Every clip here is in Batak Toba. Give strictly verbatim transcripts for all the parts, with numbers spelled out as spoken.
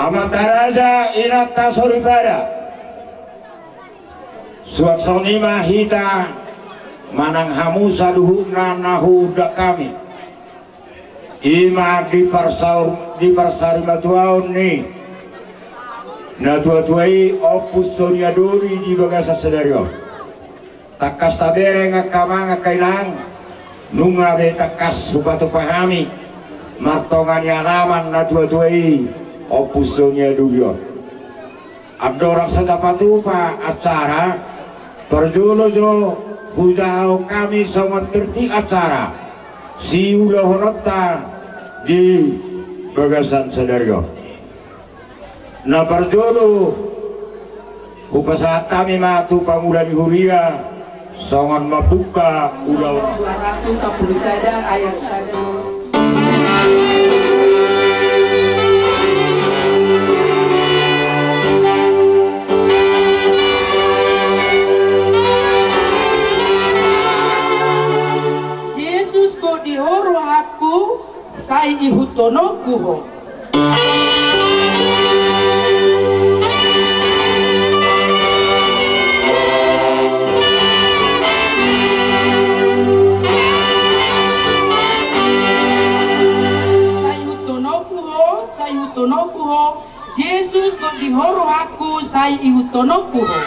Amanta raja, inanta soripada. Suang songon i ma hita manang hamu saluhutna na huundang hami. I ma di parsaur-, di parsarimatuaon ni natuatua i, Ompu Sonia Doli di bagasan sadari on. Tangkas tabereng angka amang angka inang, nunga be tangkas hupatupa hami martonga ni alaman natuatua i, Ompu Sonia Doli on. Andorang so tapatupa acara, parjolo jo hujahahon hami songon tertib acara siulahononta di bagasan sadari on. Na parjolo, hupasahat hami ma tu pangula ni huria songon mambuka ulaon. Dua ratus sampulu sada ayat sada. Jesus, godang di ho rohangku, sai ihuthononku ho. Sai ihuthononku ho, sai ihuthononku ho. Jesus, godang di ho rohangku, sai ihuthononku ho.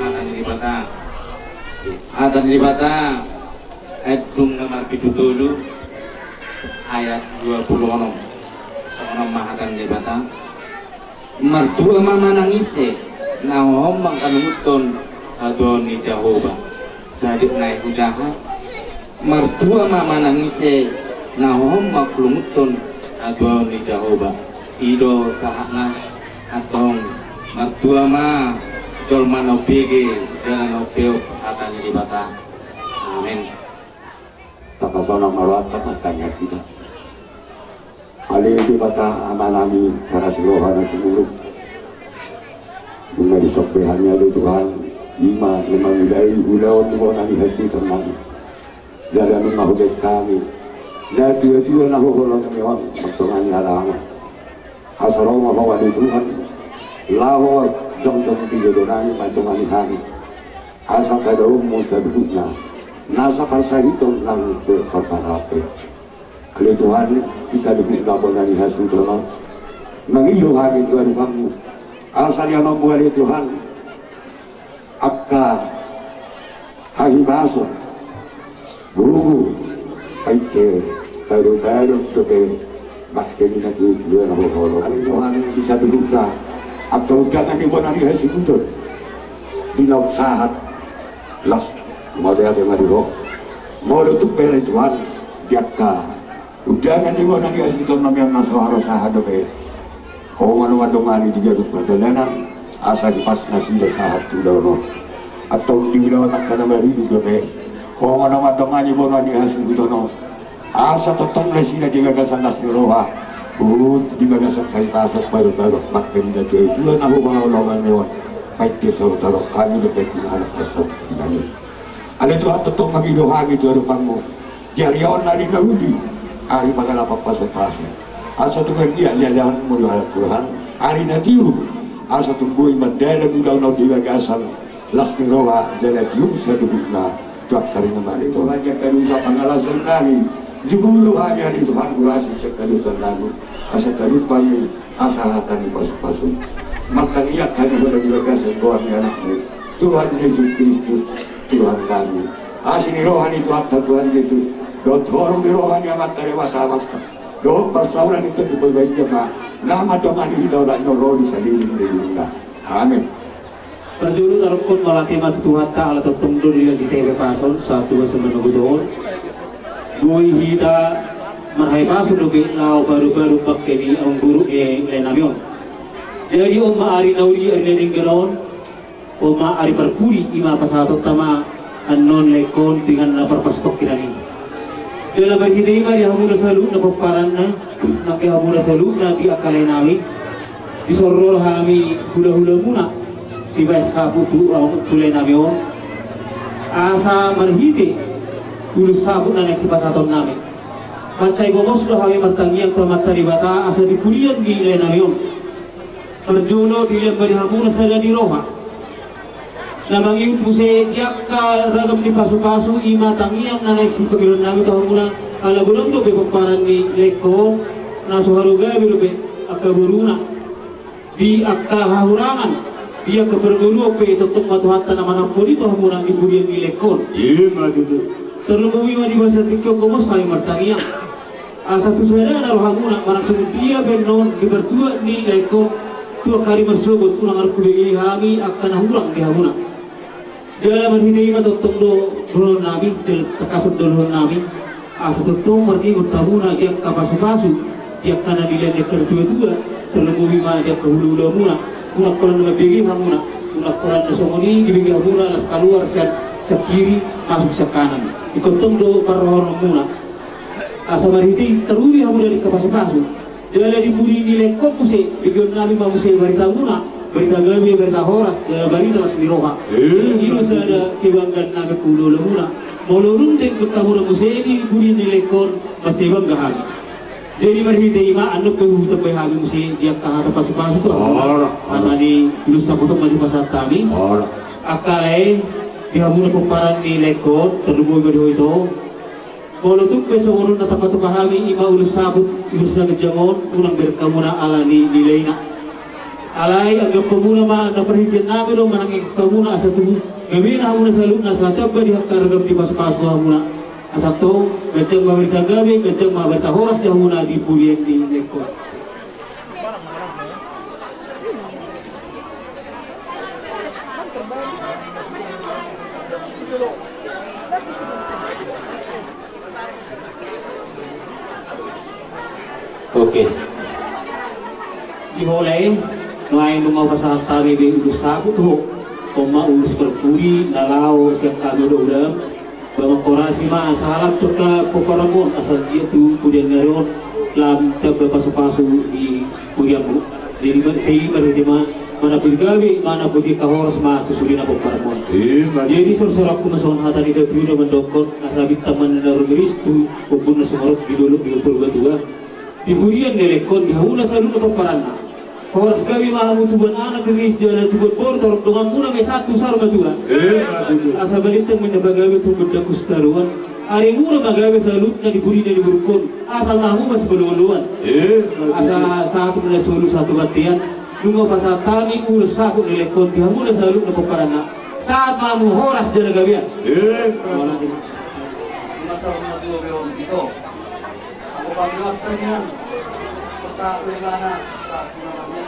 Hata ni Debata. Hata ni Debata, Andung nomor pitu tolu ayat dua pulu onom. Songon on ma hata ni Debata. Martua ma manang ise na hohom mangkalungunhon hatuaon ni Jahowa. Sadik nai hujaha. Martua ma manang ise na hohom mangkalungunhon hatuaon ni Jahowa. I do sahatna. Antong martua ma jolma na umbege jala na umpeop hata ni Debata. Amen. Tapasonang ma rohanta martangiang hita. Ale Debata Amanami, parasi roha na sumurung. Nunga disomba hami ale Tuhan, i ma na mangulahon ulaon ni bona ni hasuhuton nami. Jala nunga hubaen hami natuatua na huholongi on martonga ni alaman. Asa ro ma ho ale Tuhan, laho jongjong di jolo nami mandongani hami. Asa tadahonmu saluhutna nasa parsahiton nang parsahaton. Ale Tuhan, di saluhutna bona ni hasuhuton on, mangido hami tu adopanmu. Asa lehonon ale Tuhan, angka hahipason, gogo, paitte, paru-paru dope bangke ni natuatua na huholongi on. Tuhan, di saluhutna angka undangan ni bona ni hasuhuton, di naung sahat, las mauliate ma di ho. Molo tung pe ale Tuhan, di angka undangan ni bona ni hasuhuton nami on na so harosahan dope, ho ma na mandongani di ganup pardalanan, asa hipas nasida sahat tu ulaon on. Antong di ulaon angka na maridung dope, ho ma na mandongani bona ni hasuhuton on, asa tongtong nasida di bagasan las ni roha, huhut di bagasan hahipason, paru-paru bangke ni natuatua na huhaholongi on. Paitte saur tadok hami dope tu anak pastor nami. Ale Tuhan, tongtong mangido hami tu adopanmu. Di ari on ari na uli, ari pangalapan pasupasu. Asa tung anggiat lehononmu ale Tuhan ari na tiur, asa tung boi mardalan ulaon on di bagasan las ni roha jala tiur saluhutna tu angka ari na martua. Tuhan, angka dosa pangalason nami, jumolo hami ale Tuhan, huras sian angka dosa nami, asa tarlumobi hami asa hata ni pasupasu. Martangiang hami di bagasan goar ni Anakmu, Tuhan Jesus Kristus, Tuhan nami. Asi ni roha ni Tuhanta Tuhan Jesus, dohot holong ni roha ni Amanta Debata Ama, dohot parsaulian ni Tondi Parbadia ma na mandongani hita olat ni on ro di saleleng ni lelengna. Amen. Parjolo taruhon mauliate ma tu Tuhanta ala tongtong do dilean hita i hahipason sahat tu bagasan manogot on. Boi hita marhahipason dope laho paru-paru bangke ni anak boru ni lae nami on. Jadi on ma ari na uli, ari na denggan on. On ma ari parpudi, i ma pasahatonta ma annon laengkon tu inganan na parpasutongkinan i. Jala marhite i ma di hamuna saluhutna pomparanna, nang di hamuna saluhutna di angka lae nami. Dison ro hami hulahulamuna sibaen saput tu, tu lae nami on. Asa marhite ulos saput na naeng sipasahaton nami, mansai gomos do hami martangiang tu Amanta Debata asa di pudian ni lae nami on. Parjolo dilehon ma di hamuna sada ni roha na mangihut muse di angka ragam ni pasupasu, i ma tangiang na naeng sipangidoan nami tu hamuna. Ala godang dope pomparan ni laengkon na so haru gabe dope angka boruna di angka hahurangan, di angka parngoluon pe, tongtong ma Tuhanta na manamponi tu hamuna di pudian ni laengkon. Ima tutu. Tarlumobi ma di bagasan tingki on gomos hami martangiang asa tu sadana rohamuna manang songon dia pe annon di partuat ni laengkon tu angka ari marsogot, unang adong hubege hami angka na hurang di hamuna. Jala marhite i ma tongtong do dohonon nami, tangkason do dohonon nami, asa tongtong marningot hamuna di angka pasupasu, di angka na dilehon ni angka natuatua, tarlumobi ma di angka hulahulamuna. Unang holan na mambege hamuna, unang holan na songon i dibege hamuna, laos kaluar sian, sian kiri masuk sian kanan. Ingkon tong do parrohaonmuna. Asa marhite i tarlumobi hamuna di angka pasupasu. Jala di pudi ni laengkon muse, begeon nami ma muse baritamuna, barita gabe, barita horas, jala barita las ni roha. Eh. I do sada kebanggaan nami tu hulahulamuna. Molo dung denggan hamuna muse di pudi ni laengkon, mansai bangga hami. Jadi marhite i ma annon pe hutambai hami muse di angka hata pasupasu tu hamuna. Ora, ora. Hata ni ulos saput on ma dipasahat hami. Ora. Angka lae, di hamuna pomparan ni laengkon, tarlumobi ma di ho ito. Molo tung pe songon on na tapatupa hami, i ma ulos saput, ulos na ganjang on, unang bereng hamuna ala ni nilaina. Alai anggap hamuna ma na parhitean nami do manang anggap hamuna asa tu gabena hamuna saluhutna asa tamba di angka ragam ni pasupasu hamuna. Asa tong ganjang ma barita gabe, ganjang ma barita horas di hamuna di pudian ni laengkon. Oke. Di ho lae, nuaeng nunga hupasahat hami be ulos saput tu ho. On ma ulos parpudi na laho sian hami, ulaon ba manghorasi ma sahalak tu angka pomparanmon asa anggiat tu pudian ni ari on lam tamba pasupasu di pudianmu. Jadi ma, jadi marhite i ma, manambur gabe, manambur angka horas ma tu sude na pomparanmon. Ima. Jadi sorsoranku ma songon hata ni Datu Uda mandokkon, asa bintang ma na rumiris tu ombun na sumorop di dolok di Purbatua. Di pudian ni laengkon, di hamuna saluhutna pomparanna, horas gabe ma hamu tubuan anak riris jala tubuan boru, torop donganmuna ma i sahat tu saur matua. Eh, ima tutu. Asa balintang ma na pagabe tu gondang husitaruan. Arimuna ma gabe saluhutna di pudi na di borungkon. Asa ma hamu masipaloaloan. Eh, ima tutu. Asa sahat tu na solu sahat tu bontean. Nunga hupasahat hami ulos saput ni laengkon di hamuna saluhutna pomparanna. Sahat ma hamu horas jala gabean. Eh, ima tutu. Masa rumah dua belas itu. Aku panggil waktu nian. Satu yang mana? Satu yang mana?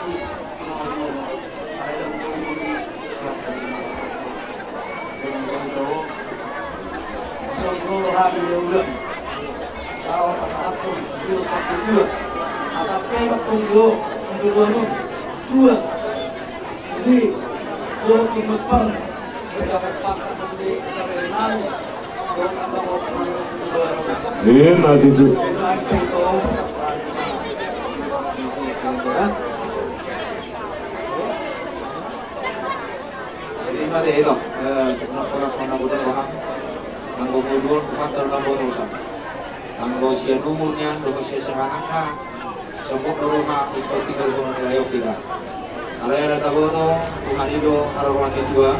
Ima tutu. Jadi ima dei ito, eh, nang pola sona bodo roha. Nanggo bodo on, Tuhan tahu nang bodo roha. Nanggo sian umur nian dohot sian semangatna. Sombong do roha, ingkon tinggal dohot ni lae on hita. Alai ala taboto, Tuhan i do haroroan ni tua.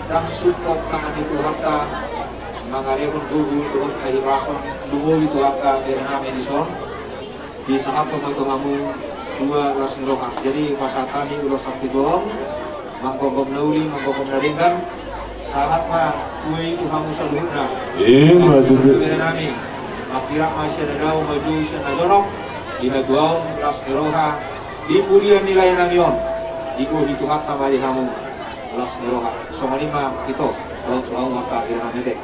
Ndang sungkop tangan ni Tuhanta mangalehon gogo dohot hahipason lumobi tu angka bere nami dison. Disahaphon ma tu hamu dua las ni roha. Jadi pasahat hami ulos saput on. Manggomgom na uli, manggomgom na denggan. Sahat ma tua i tu hamu saluhutna. Ima tutu. Bere nami. Manghiras ma sian na dao, manjou sian na jonok. Di hatuaon las ni roha di pudian ni lae nami on. Digohi Tuhanta ma di hamu las ni roha. Songon i ma ito. Dohot tu hamu angka bere nami, ate.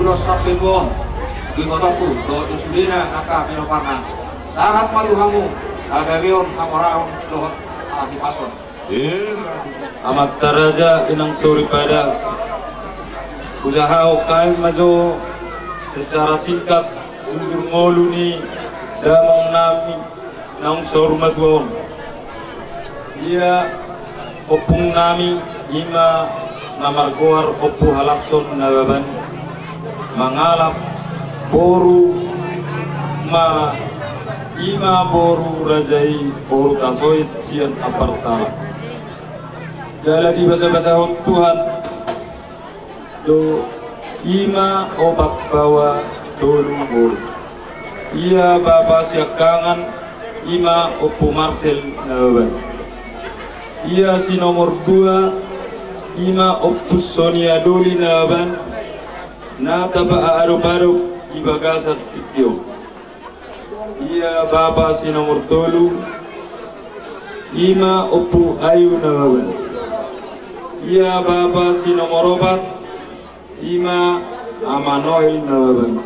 Los sampe buon di kotongku dohot di sudena angka pinoparna. Sahat ma tu hamu hagabeon, hamoraon dohot hahipason. Amanta raja, inang soripada, husahahon hami ma jo secara singkat bujur ngolu ni damang nami naung saur matua on. Ia ompung nami ima na margoar Ompu Halasson Nababan, mangalap boru ma ima boru raja i, boru Tasoit sian Ampartala. Jala dibasabasahon Tuhan do ima opat baoa tolu boru. Ia bapa siangkangan ima Ompu Marsel Nababan. Ia si nomor dua ima Ompu Sonia Doli Nababan, na tapaadop-adop di bagasan tingki on. Ia bapa si nomor tolu ima Ompu Ayu Nababan. Ia bapa si nomor opat ima Ama Noel Nababan.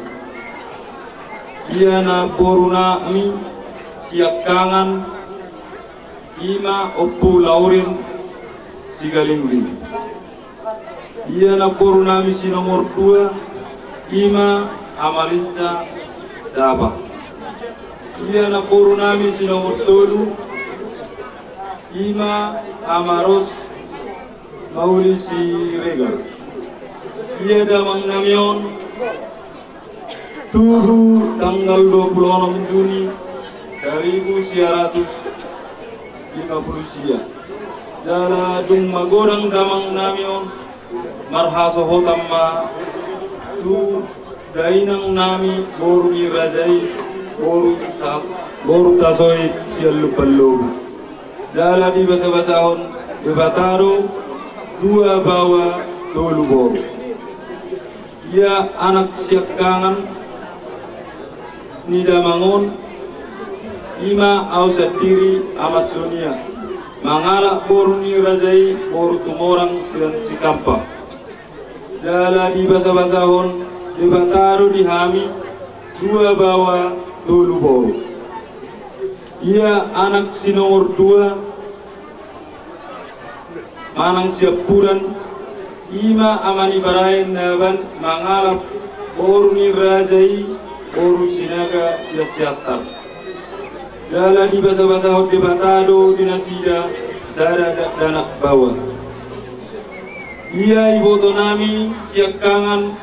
Ia namboru nami siangkangan ima Ompu Laurin Sigalingging. Ia namboru nami si nomor dua ima Ama Linca Japa. Ia namboru nami si nomor tolu ima Ama Ros Mauli Siregar. Ia damang nami on tubu tanggal dua puluh onom Juni saribu sia ratus lima puluh sia. Jala dung magodang damang nami on, marhasohotan ma tu dainang nami boru ni raja i, boru sa-, boru Tasoit sian Lumban Lobu. Jala dibasabasahon Debata do dua baoa tolu boru. Ia anak siangkangan ni damang on ima au sandiri Ama Sonia, mangalap boru ni raja i, boru Tumorang sian Sikampa. Jala dibasabasahon Debata do di hami dua baoa tolu boru. Ia anak si nomor dua manang siampudan ima Ama ni Baraen Nababan, mangalap boru ni raja i, boru Sinaga sian Siantar. Jala dibasabasahon Debata do di nasida sada dakdanak baoa. Ia iboto nami siangkangan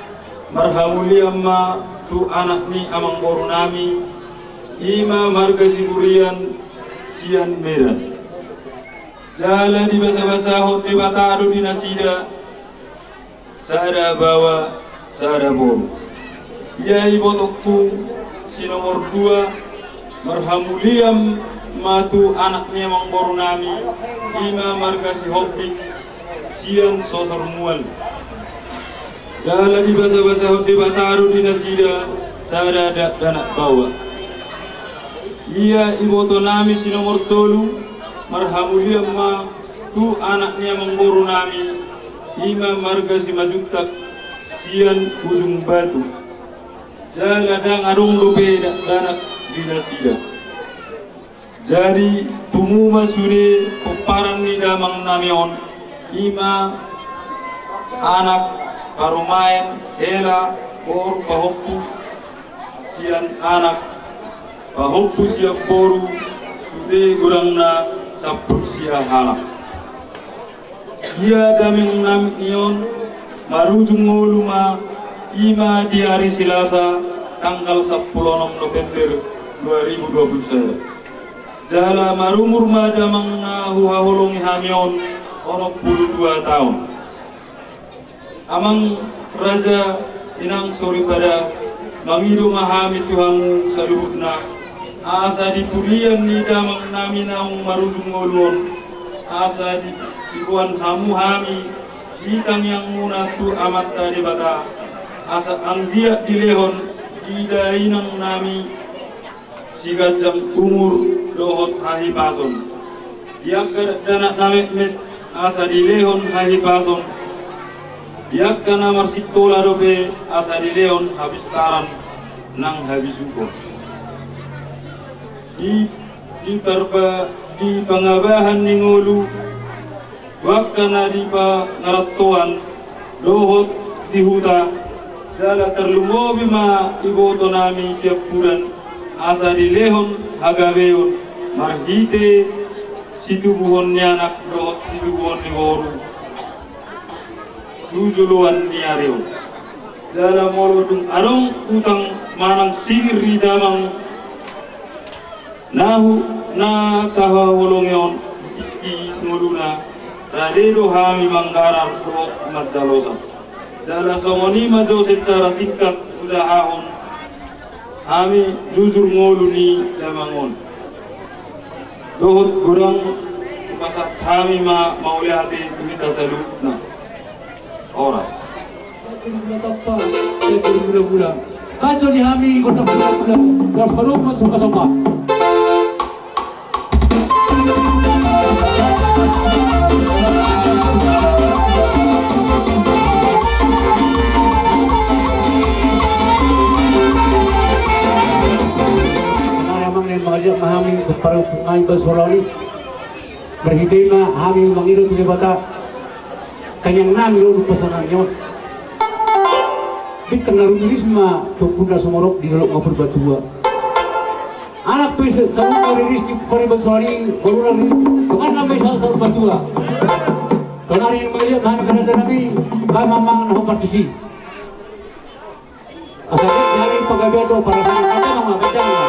marhamulian ma tu anak ni amangboru nami ima marga Siburian sian Medan. Jala dibasabasahon Debata do di nasida sada baoa sada boru. Ia ibotongku si nomor dua marhamulian ma tu anak ni amangboru nami ima marga Sihombing sian Sosor Mual. Jala dibasabasahon Debata do di nasida sada dakdanak baoa. Ia iboto nami si nomor tolu marhamulian ma tu anak ni amangboru nami ima marga Simanjuntak sian Ujung Batu. Jala ndang adong dope dakdanak di nasida. Jadi tubu ma sude pomparan ni damang nami on, ima anak parumaen hela boru pahompu sian anak pahompu sian boru, sude godangna sampulu sia halak. Ia damang nami on marujung ngolu ma ima di ari Selasa tanggal sampulu onom November dua ribu dua puluh sada. Jala marumur ma damang na huhaholongi hami on onom pulu dua taon. Amang raja, inang soripada, mangido ma hami tu hamu saluhutna, asa di pudian ni damang nami naung marujung ngolu on, asa di, diboan hamu hami di tangiangmuna tu Amanta Debata, asa anggiat dilehon di dainang nami siganjang umur dohot hahipason. Di angka dakdanak na metmet asa dilehon hahipason, Di angka na marsintola dope asa dilehon hapistaran nang habisuhon. Di, di parba-, di pangabahan ni ngolu, tu angka na di pangarantoan dohot di huta, jala tarlumobi ma ibotonami siampudan asa dilehon hagabeon marhite situbuhon ni anak dohot situbuhon ni boru tu joloan ni ari on. Jala molo dung adong utang manang singir ni damang na hu-, na tahaholongi on di tingki ngoluna, rade do hami manggarar dohot manjalosa. Jala songon i ma jo secara singkat hujahahon hami jujur ngolu ni damang on. Dohot godang hupasahat hami ma mauliate tu hita saluhutna. Horas. Baco di hami gondang mula-mula, las harum ma sopa-sopa. Amang na mangaliat ma hami, parhubungan i, basolani. Marhite i ma hami mangido tu Debata, tangiang nami do pasangan ni on. Bintang na rumiris ma tu ombun na sumorop di dolok na Purbatua. Anak pe sa-, saluhutna riris di pariban sonari, boru na riris, dongan nami sa-, saur matua. Sonari mangaliat hami, saudara nami, baen ma amang na hombar tusi. Asa di hami pagabean do parasaan, baen damang ma, baen damang ma.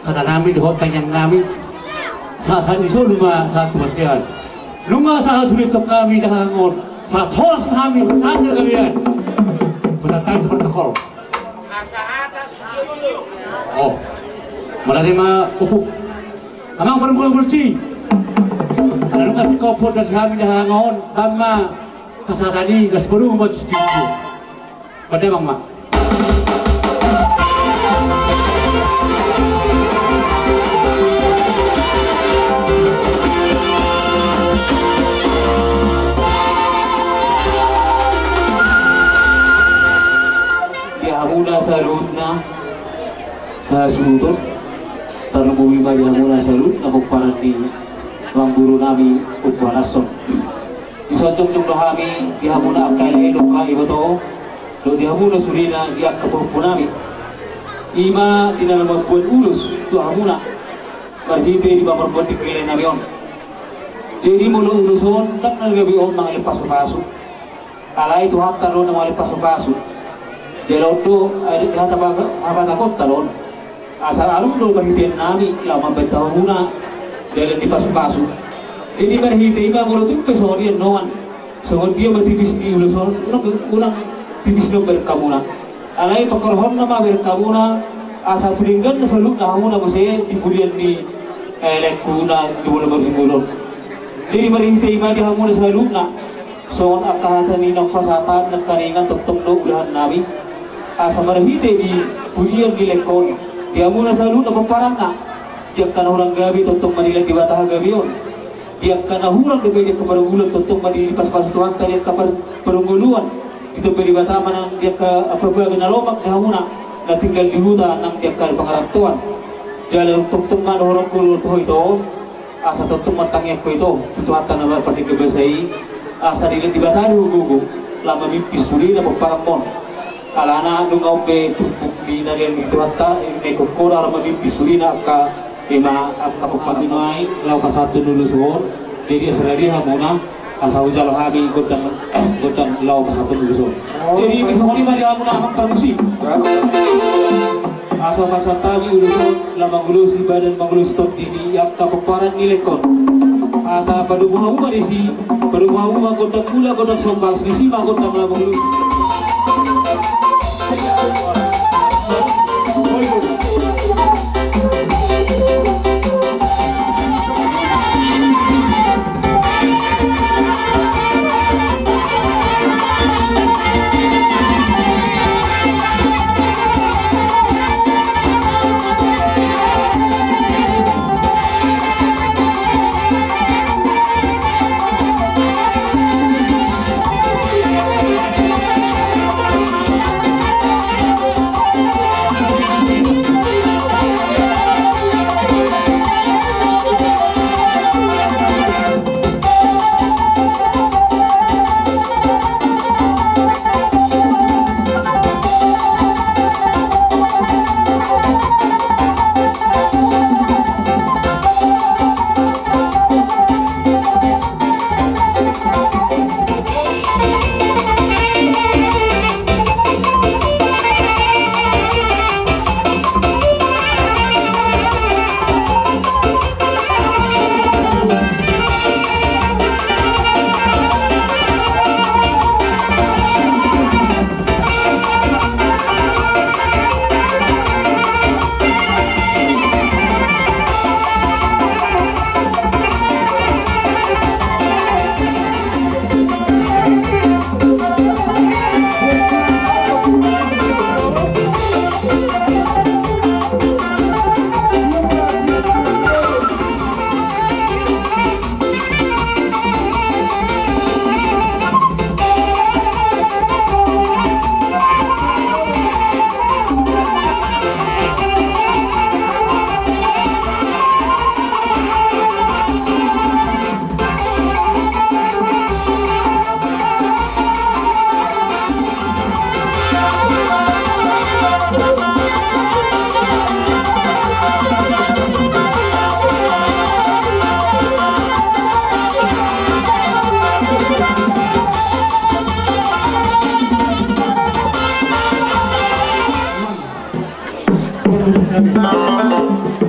Hata nami dohot tangiang nami, sahat-sahat ni solu ma sahat tu bontean. Nunga sahat hulitong hami dahahangon, sahat horas ma hami sahat na gabean. Pesan tadi tu protokol. Oh, mauliate ma, Ompung. Amang parmula bursi. Ala nunga singkop podas hami dahahangon, bahen ma hasahatan i, gas boru ma tu singkop. Pande amang ma. Di hamuna saluhutna, sahasuhuton, tarlumobi ma di hamuna saluhutna pomparan ni amang guru nami Ompu Hanasson. Dison jongjong do hami di hamuna angka elo, angka iboto, dohot di hamuna sudena di angka pahompu nami. I ma di na mambuat ulos tu hamuna marhite di pamoruon ni gelleng nami on. Jadi molo ulos on ndang na gabe on mangalehon pasupasu. Alai Tuhanta do na mangalehon pasupasu. Jala on do, eh, hata baga-, hata baga on do on. Asa arung do marhitean nami laho mambahen tu hamuna dalan ni pasupasu. Jadi marhite i ma molo tung pe songon i annon, songon dia ma tipis ni ulos on, unang, unang tipis do bereng hamuna. Alai pangkorhonna ma bereng hamuna, asa pudenggan na saluhutna hamuna muse di pudian ni, eh, laengku na di molo marhite on. Jadi marhite i ma di hamuna saluhutna. Songon angka hata ni naung pasahat nangkaningan, tongtong do ulahan nami. Asa marhite di pudian ni laengkon, di hamuna saluhutna pomparanna. Di angka na hurang gabe tongtong ma dilehon Debata hagabeon. Di angka na hurang dope di angka parunggulan tongtong ma dipasupasu Tuhanta di angka par-, parunggulan. Ditompa Debata ma nang di angka apa baga na lomak di hamuna na tinggal di huta nang di angka pangarantoan. Jala tongtong ma dohononku tu ho ito. Asa tongtong martangiang ho ito tu Tuhanta na marpardenggan basa i, asa dilehon Debata do gogo laho mamimpin sudena pomparanmon on. Alana nunga on be turpuk ni na nilehon ni Tuhanta, na ingkon ho do laho mamimpin sudena angka, ima, angka pomparanmon on. Laho pasahathon ulos on, jadi asa rade hamuna, asa hujalo hami gondang, gondang laho pasahathon ulos on. Jadi songon i ma di hamuna amang parmusik. Asa pasahat hami ulos on laho mangulosi badan, mangulosi tondi ni angka pomparan ni laengkon. Asa padomu hamu ma disi, padomu hamu ma gondang mula, gondang sombas, disi ma gondang laho mangulosi.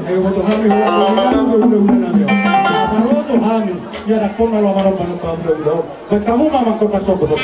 Ai boto hami, hula-hula nami, hula-hula nami. Saroto hami, ia dakon na lo manomba-nomba hula-hula. Baen hamu ma amang kota sombong.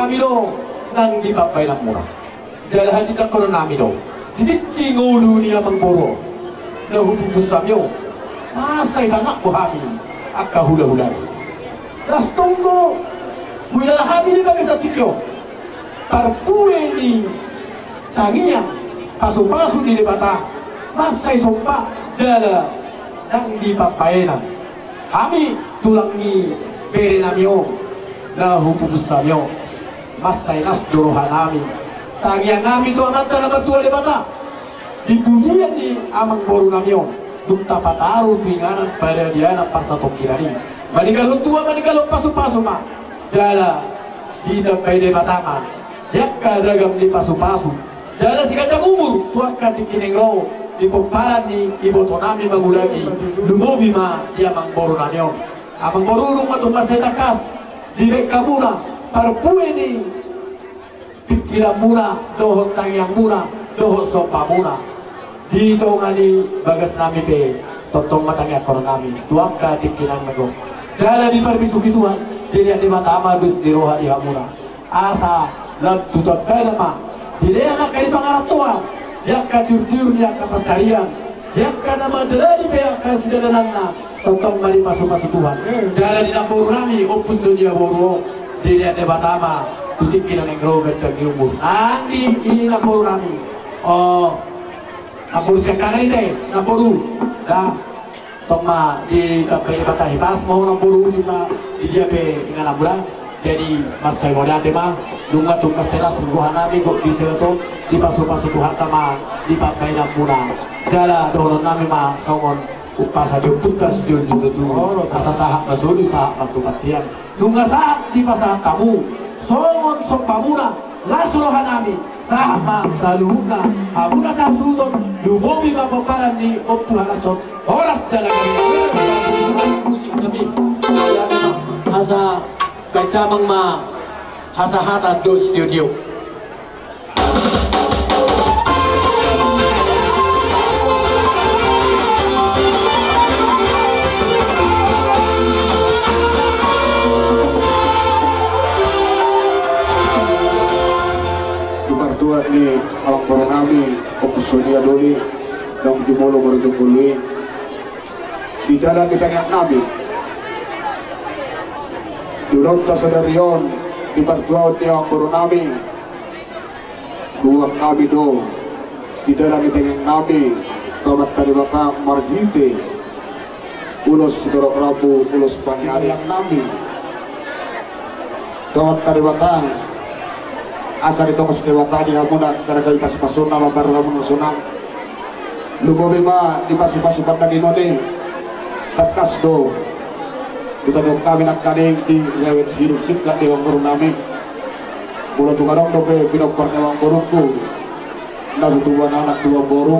Hami do nang di pambaenanmuna. Jala hatindangkonon nami do di tingki ngolu ni amangboru na hupupusan hami on. Mansai sangap do hami angka hulahula. Las tonggo huida hami di bagasan tingki on parbue ni tangiang pasupasu ni Debata, mansai somba jala nang di pambaenan. Hami tulang ni bere nami on na hupupusan hami on, mansai las do roha nami. Tangiang nami tu Amanta na martua Debata, di pudian ni amangboru nami on dung tapataru tu inganan paradianan parsatongkinan i. Maninggalhon tua, maninggalhon pasupasu ma. Jala ditambai Debata ma di angka ragam ni pasupasu. Jala siganjang umur tu angka tingki naeng ro di pomparan ni ibotonami mangulami, lumobi ma di amangborunami on. Amangboru, nunga tung mansai tangkas dibaen hamuna parpue ni pingkiranmuna dohot tangiangmuna dohot sombamuna. Di tonga ni bagasnami pe tongtong ma tangiangkononnami tu angka tingki naeng ro. Jala diparbisuhi Tuhan, dilehon Debata ma dos ni roha di hamuna. Asa lam tu tambana ma dilehon angka di pangarantoan, di angka tiur-tiur, di angka pansarian, di angka na mandalani pe angka sidalananna, tongtong ma dipasupasu Tuhan. Jala di namborunami Ompu Sonia boru on, dilehon Debata ma tu tingki naeng ro ganjang ni umur. Nang di, di namborunami, o, namboru siangkangan i te, namboru. Da, tong ma ditambai Debata, hipas ma ho namboru, di ma, di dia pe ingananmuna. Jadi mansai mauliate ma, nunga tung mansai las rohanami, gok di si oto, dipasupasu Tuhanta ma di pambaenanmuna. Jala dohononnami ma songon umpasa ni ompunta sijolojolo tubu. Asa sahat ma solu, sahat ma tu bontean. Nunga sahat dipasahat hamu songon sombamuna, las rohanami, sahat ma saluhutna, hamuna sahat suhuton, lumobi ma pomparan ni Ompu Halas on. Horas jala gabe. Musik nami. Asa baen damang ma hasahatan dohot sitiotio. Di partuat ni amangborunami Ompu Sonia Doli, naung jumolo marujung ngolu i, di dalan ni tangiangnami di ulaonta sadari on, di partuaon ni amangborunami, huboan hami do di dalan ni tangiangnami tu Amanta Debata marhite ulos sitorop rambu, ulos pangiarinami tu Amanta Debata. Asa ditongos Debata di hamuna angka ragam ni pasupasuna, mambahen hamuna sonang. Lumobi ma di pasupasu pandagingon i. Tangkas do ditangiangkon hami nangkaning di rewet hidup singkat ni amangborunami. Molo tung adong dope pinompar ni amangborungku na tubuan anak, tubuan boru,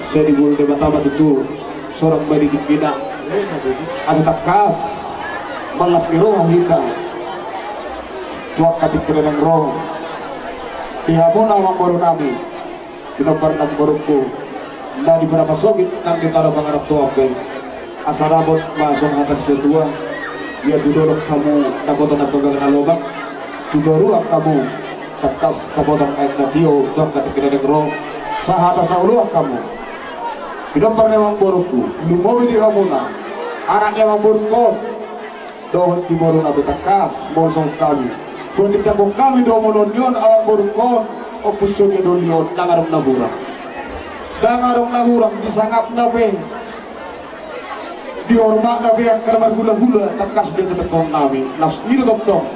sai digulung Debata ma tutu, sonang ma i di tingkina. Asa tangkas mangas ni roha hita tu angka tingki naeng ro. Di hamuna amangborunami, pinompar ni amangborungku, na di berapa sogit nang di tano pangarantoan pe, asa dapot ma songon hata ni satua: Ia tu dolok hamu dapotan na pagaga na lomak, tu toruan hamu tangkas dapotan aek na tio. Tu angka tingki naeng ro, sahat asa oloan hamu, pinompar ni amangborungku, lumobi di hamuna anak ni amangborungkon dohot di boruna pe. Tangkas molo songon hami, molo tindanghon hami do molo ni on amangborungkon, Ompu Sonia Doli on, ndang adong na hurang. Ndang adong na hurang di sangapna pe, di hormatna pe angka na marhulahula. Tangkas do tindanghon hami, las i do tongtong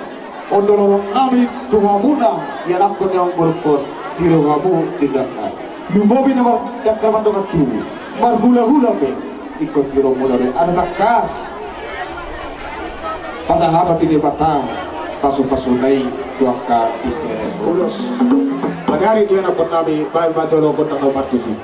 ondolhononnami tu hamuna, ianakhon ni amangborungkon, di rohamu tindanghon. Lumobi na mar-, angka na mandongani tubu, marhulahula pe ingkon di rohamuna do i. Asa tangkas pasahaton di Debata pasupasuna i tu angka tingki naeng ro. Ulos pangiarinami tu ianakhonnami, baen ma jolo gondang na umartusi.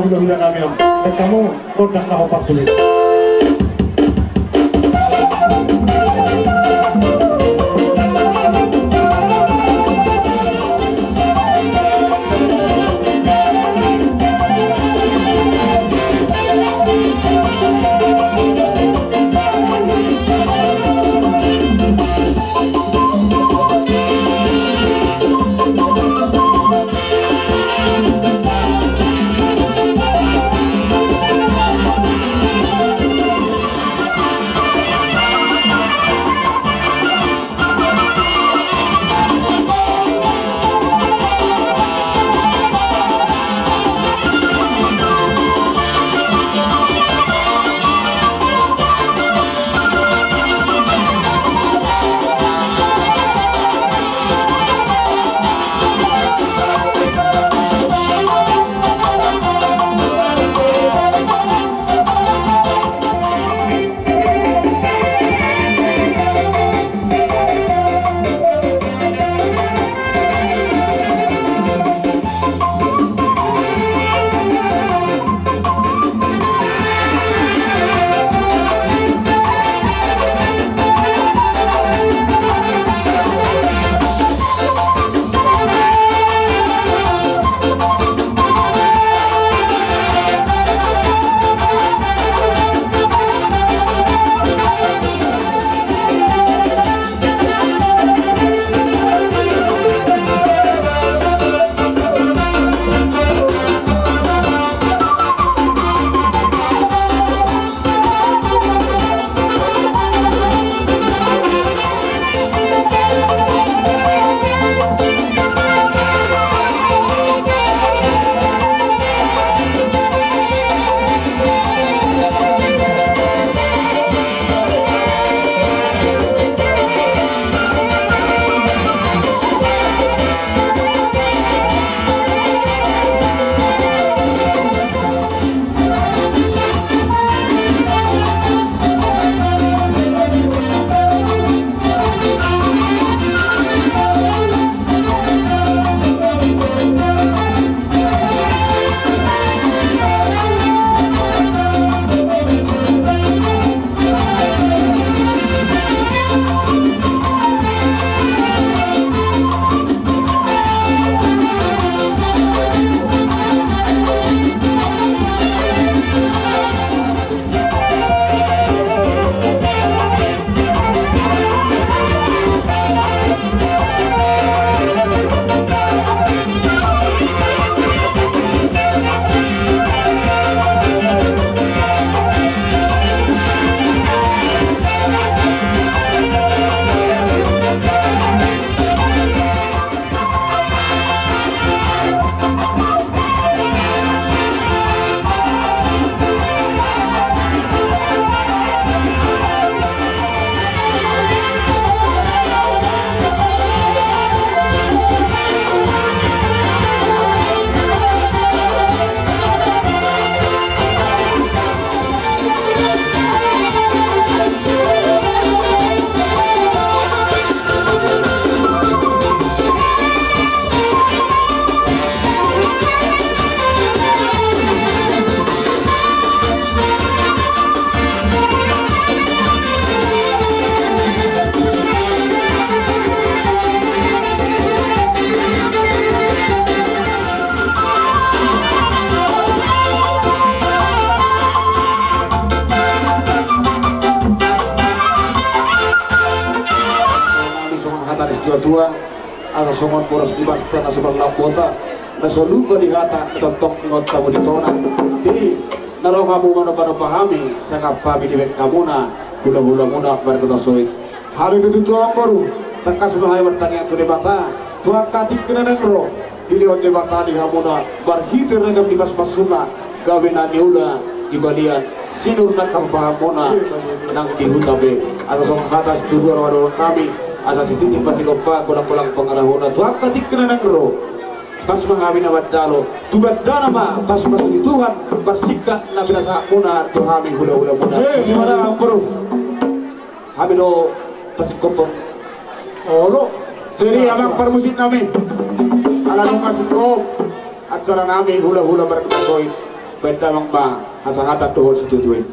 Hula-hula nami, baen hamu gondang na hombar tutu. Songon hata ni situa-tua, asa songon boras ni basta na so marlambota, na so lupa di hata, tongtong ingot hamu di tona. Di na ro hamu manopa-nopa hami, sangap hami dibaen hamuna hula-hulamuna marga Tasoit. Hami pe tutu, amang boru, tangkas ma hami martangiang tu Debata tu angka tingki na naeng ro. Dilehon Debata di hamuna marhite ragam ni pasupasuna, gabe na niula di balian, sinur nang hapahamuna nang di huta be. Asa songon hata situtu do dohonon nami, asa sititi pasikompar, golang-golang pangarahutna tu angka tingki na naeng ro. Pas ma hami na manjalo, tu gandana ma pasupasu ni Tuhan, parsingkat na pinasahatmuna tu hami hula-hulamuna. Eh, di mana, amang boru? Hami do pasingkophon. Olo. Jadi, amang parmusik nami, ala nunga singkop acara nami hula-hula marga Tasoit, Baen damang ma hasangapon tu hos tutu i.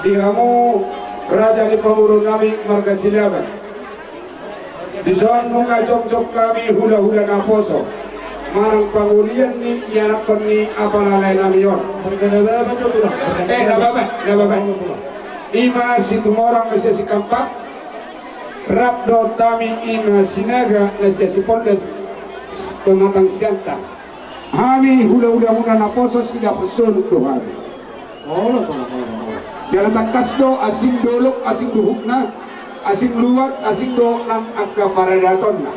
Di hamu raja ni pamoruon nami marga Silaban. Dison nunga jongjong hami hulahula naposo manang pangolian ni ianakhon ni apala lae nami on. Eh, Nababan, Nababan. I ma Situmorang na sian Sikampak, rap dohot hami i ma Sinaga na sian Sipolda Pematang Siantar. Hami hulahulamuna naposo, sidapot solu do hami. Jala tangkas do, asing dolok asing dohutna, asing luat asing do nang angka paradatonna.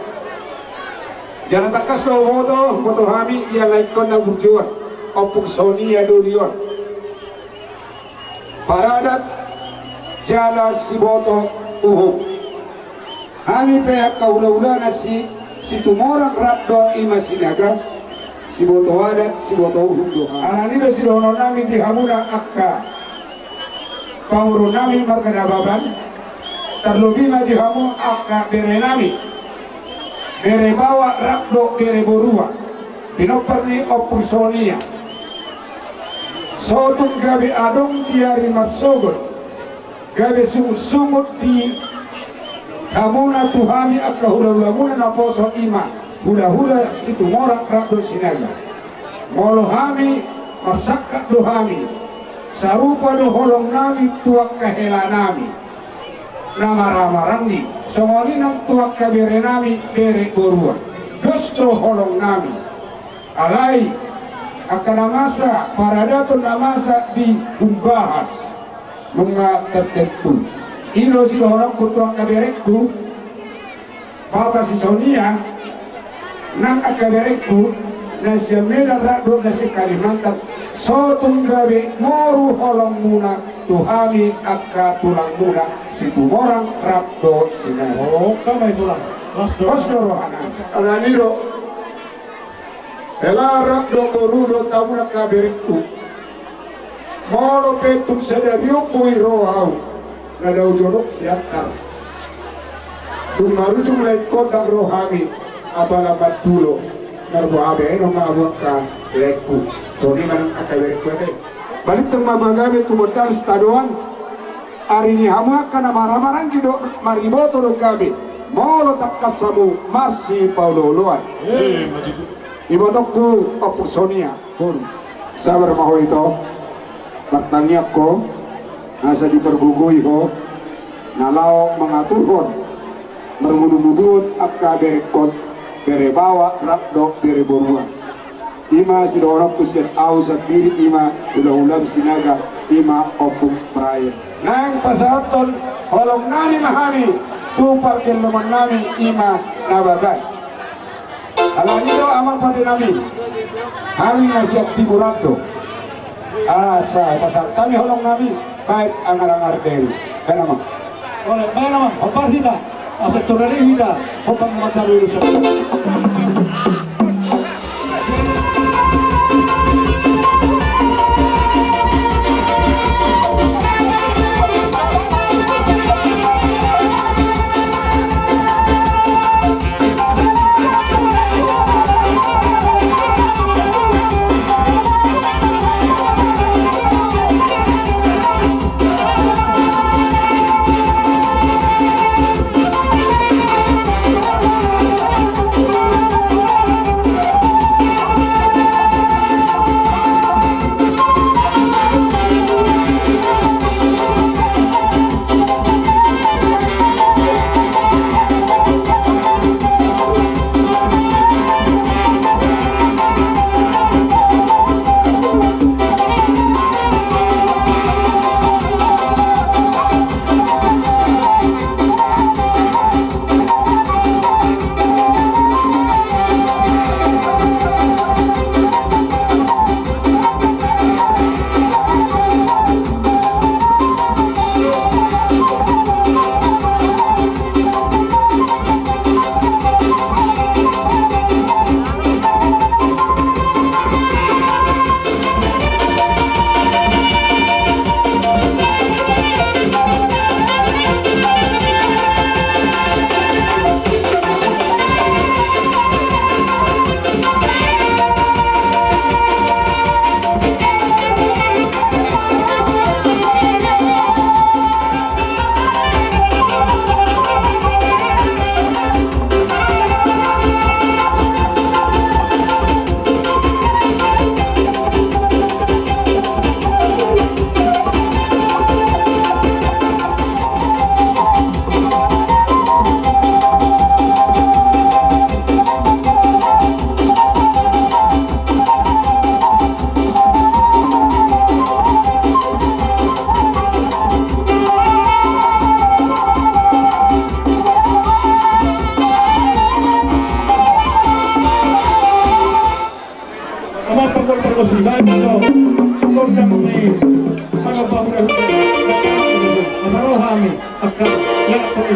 Jala tangkas do huboto, huboto hami ia laengkon na burju on, Ompung Sonia doli on. Paradat jala siboto uhum. Hami pe angka hulahulana si Situmorang rap dohot i ma Sinaga, siboto adat siboto uhum do hami. Alani do sidohonon nami di hamuna angka pamoruon nami marga Nababan, tarlobi ma di hamu angka bere nami, bere baoa rap dohot bere borua, pinompar ni Ompung Sonia. Sotung gabe adong di ari marsogot, gabe sungut-sungut di hamuna tu hami angka hulahulamuna naposo, i ma hulahula Situmorang rap dohot Sinaga. Molo hami marsangkap do hami, sarupa do holong nami tu angka hela nami na maramaranggi, songon i nang tu angka bere nami bere borua. Dos do holong nami. Alai angka na masa, paradaton na masa di humbahas nunga tertentu. I do sidohononku tu angka berengku, Bapa si Sonia, nang angka berengku na sian Medan rap dohot na sian Kalimantan, sotung gabe moru holongmuna tu hami angka tulangmuna Situmorang rap dohot Sinaga. Oke, ma i tulang. Pos do rohana. Alani do. Hela rap dohot boru dohot hamuna angka berengku. Molo pe tung sadari on boi ro au, na dao jonok Siantar. Tung marujung laengkon ndang ro hami, apala mandulo. Marboa baenon ma hamu angka laengku. Songon i ma nang angka berengku ate. Balintang ma pagabe tu mondal sitadoan. Ari ni hamu angka na maramaranggi do, mariboto do gabe molo tangkas hamu marsipaolooloan. Eh, ma tutu. Ibotongku Ompung Sonia, boru. Sabar ma ho ito. Martangiang ho asa dipargogoi ho na laho mangaturhon marmudumuduon angka berengkon, bere baoa rap dohot bere borua. I ma sidohononku sian au sandiri, i ma hulahulam Sinaga, i ma Ompung Prae. Nang pasahathon holong nami ma hami tu pargellengon nami, i ma Nababan. Alani do amang pande nami, hami na sian timuran do. Asa pasahat hami holong nami, baen angar-angar deri. Baen amang. Olo, baen amang, hombar hita. Asa turari hita, hombar mata lurus.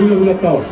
Ulang tahun.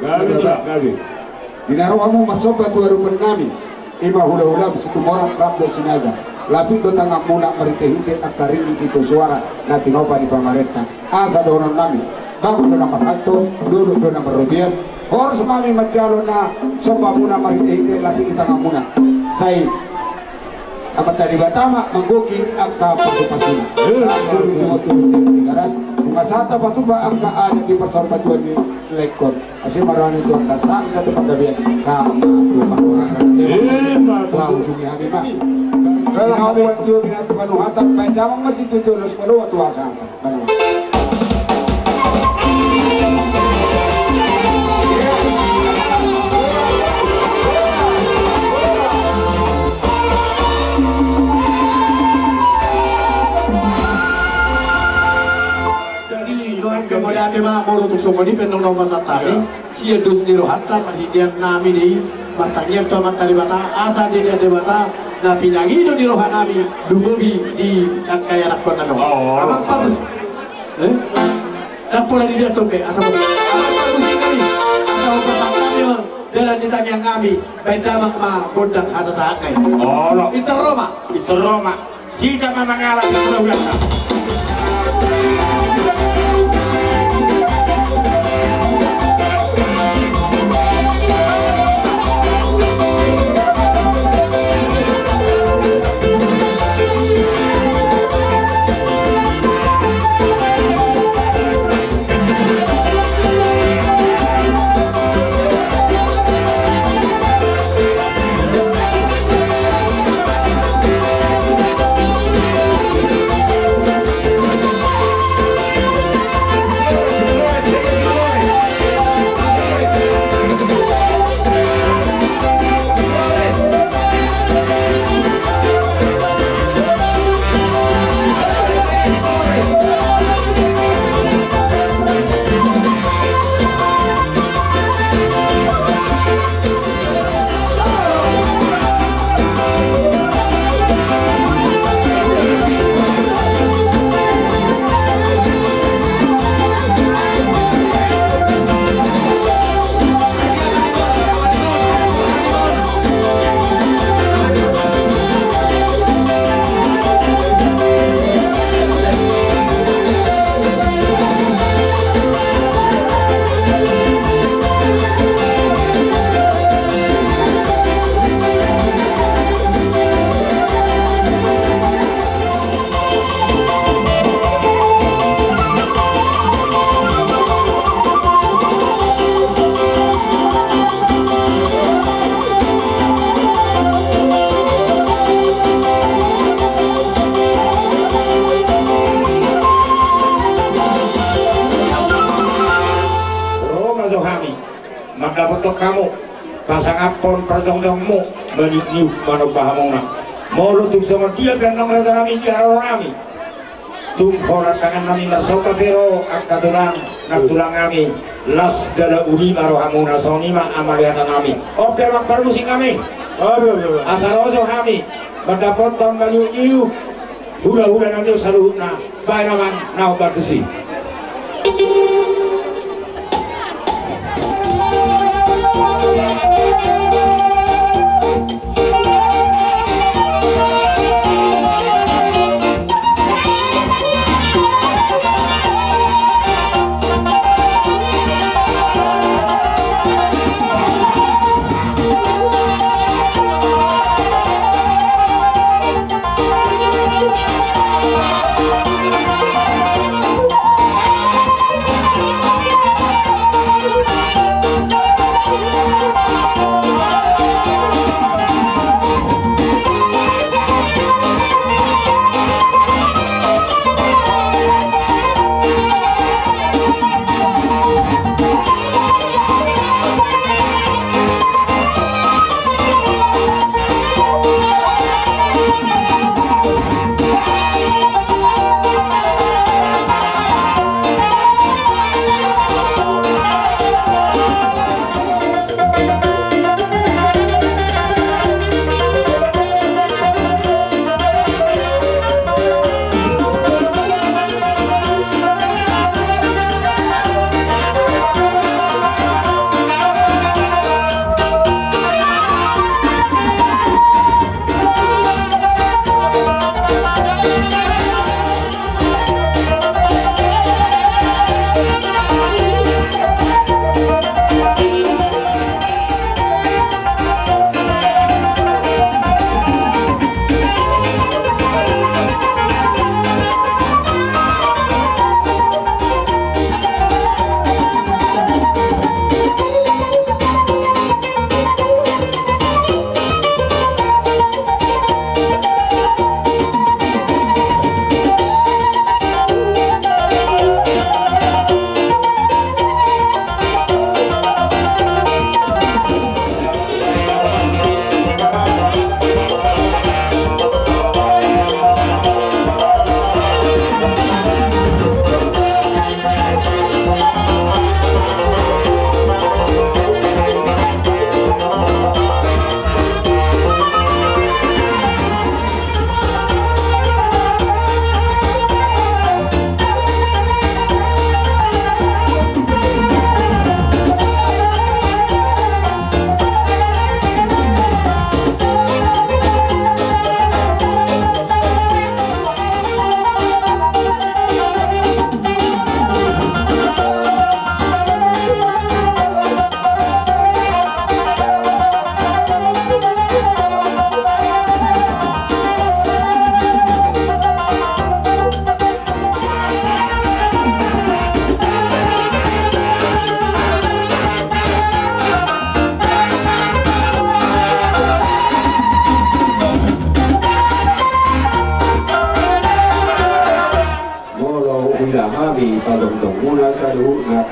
Gabe, Pak, gabe. Di na ro hamu marsomba tu adopan nami, i ma hulahula Situmorang rap dohot Sinaga. Lapik do tanganmuna marhitehite angka ringgit sitio suara na tinopa ni pamarenta. Asa dohonon nami, bangun do na marhalto, duduk do na marrobean. Horas ma hami manjalo na sombamuna marhitehite lapik ni tanganmuna. Sai Amanta Debata ma manggohi angka pasupasuna. Eh, langsung tu Tigaras, Tigaras. Nunga sahat tapatupa angka adat di parsaulian ni lengkon. Asi ma roha ni Tuhan, sanga tu panggabean, sanga tu panggabean. Eh, ma tutu. Wah, ujungnya habis, Pak. Kalau habis tu binatang panuhatan, baik damang masih tujuh belas puluh waktu asa. Jadi, nuaeng pe mauliate ma molo tung songon i pe nang na hupasahat hami. Sian dos ni rohanta, marhitean nami do i, martangiang tu Amanta Debata, asa dilehon Debata Na pinangido ni roha nami, lumobi di angka ianakhon nami on. Oh. Amang Parhus. Eh? Ndang pola didia tombe, asa mo. Amang Parhus nami, asa mo pasang nami on, dalan ni tangiang nami, baen damang ma gondang hasasahatna i. Olo. Intor ro ma. Intor ro ma. Hita ma mangalap di hula-hulanta. Ro ma jo hami mandapothon hamu, pasangaphon parjongjongmu, maniukniuk manomba hamuna. Molo tung songon dia gandang raja nami di haroro nami, tung holan tangan nami marsomba pe ro angka tulang, nang tulang nami, las jala uli ma rohamuna, songon i ma amaliatan nami. On pe amang parmusik nami. Asa ro jo hami mandapothon maniukniuk hula-hula nami on saluhutna. Baen amang na hombar tusi.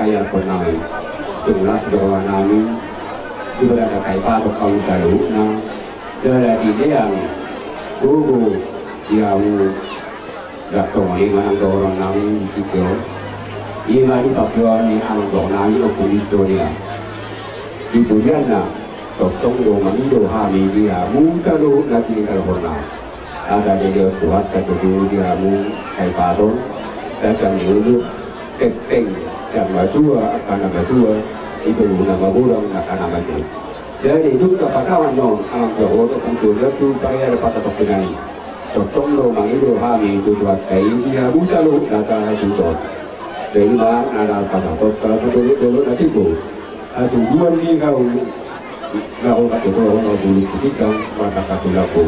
Ia pernah tu las doa nami, di berada kai patok kamu talu na, dari dia gogo ia mu. Dak tong i manang dohonon nami di sitio. Ima di pakeon ni anggong nami oku di Sonia. Di pudianna tongtong do mangido hami di hamu talu na tininggalhonna. Ada di dia kuat katutu di hamu kai paton. Datang di ulu tepeng dan matua akan matua. Itu guna magurang akan matua. Jadi dung tapasahat non anak dohot oku tu dia tu pariada patapakina i. Tongtong do mangido hami tu Tuhanta i di hamu talu na tahajuton. Jadi ma na na pasahaton kalau tu dohot dohot na tibo. Atu duan ni kau na ho katutu ho na bulu tu tikang mata katulaku.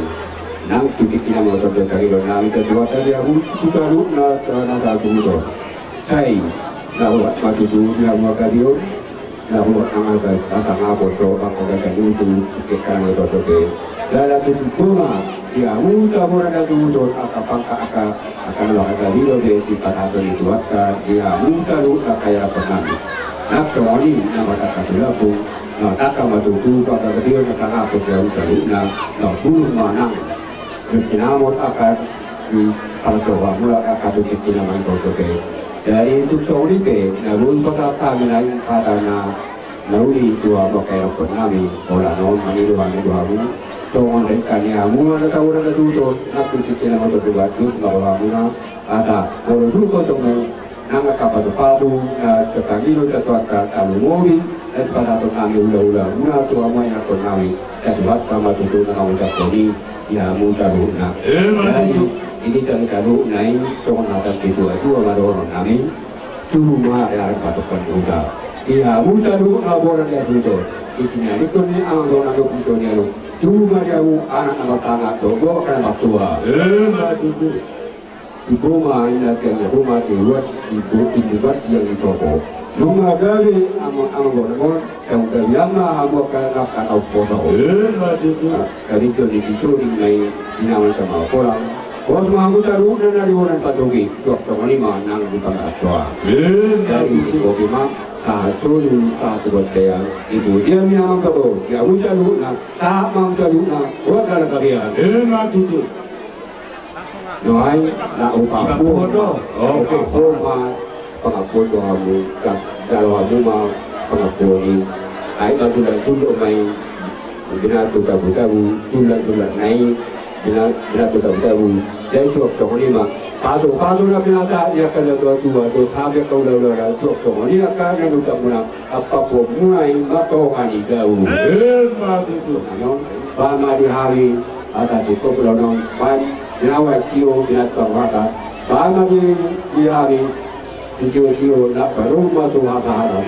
Nang tu tikina motor do tarido nami tu Tuhanta di hamu tu talu na tahajuton. Sai na ho matutu di hamu angka bion. Na ho angka asa ngapot do angka gaga nutu kekarang do toke. Lala tutu goma di hamu taboran na tutu angka pangka angka angka na angka gabilo be di patato ni Tuhanta di hamu talu angka ia pernah. Na tongoni na mata katulaku na taka matutu angka gabilo na tangapot di hamu talu na na bulung manang. Sinamot angka di partoha mula angka tu sinamot toke. Dari tu sori pe na bun pata kami lain kata na nauli tua pakai rokon nami. Ola non mani doa ni doamu. Tongon reka ni amu ada tahu ada tuto. Aku sinamot toke bagus bahwa muna ada. Kalau dulu kosong Nang angka patu-patu na tatangido tu Tuhanta talu modi na sipataton nami ula-ula muna tu hamu ia rokon nami. Tuhan sama tutu na kamu takoni ia hamu talu na. Jadi ini talu talu na i songon hata ni tua-tua ma dohonon nami. Tuhu ma ia patokon muda ia hamu talu na boran ia tuto. Isi ni anikon ni amang dohonon nami punto ni anu. Tuhu ma ia hamu anak na martanga dohot anak na martua. Di goma ina tiang di goma di luat di luat tiang di toko. Nunga gabe ama ama gona gona. Tau gabe ama ama kana kana poso. Kami tu di situ di nai di nama sama orang. Bos ma hamu talu na na di orang patogi. Tuak toko ni ma nang di pangkatoa. Dari di kopi ma. Satu dulu satu buat saya. Ibu dia ni ama tahu. Dia hamu talu na. Sama hamu talu na. Buat kana kalian. Ema tutu. Nuaeng na upapu do. Upapu ma pangapuon do hamu. Jalo hamu ma pangapuon i. Ai ma tulang tulang ma i. Binatu tabu tabu tulang tulang na i. Binatu tabu tabu. Jadi suak songon i ma. Patu patu na binata ia kala tua tua tu sampe kau lau lau suak songon i ia kala nutamuna. Apa pemulai matongan i daun. Ema tutu. Ba ma di hami asa di koplonon ban nawa tio binatang rata. Ba ma di hami tio tio na baru masuk hata hata.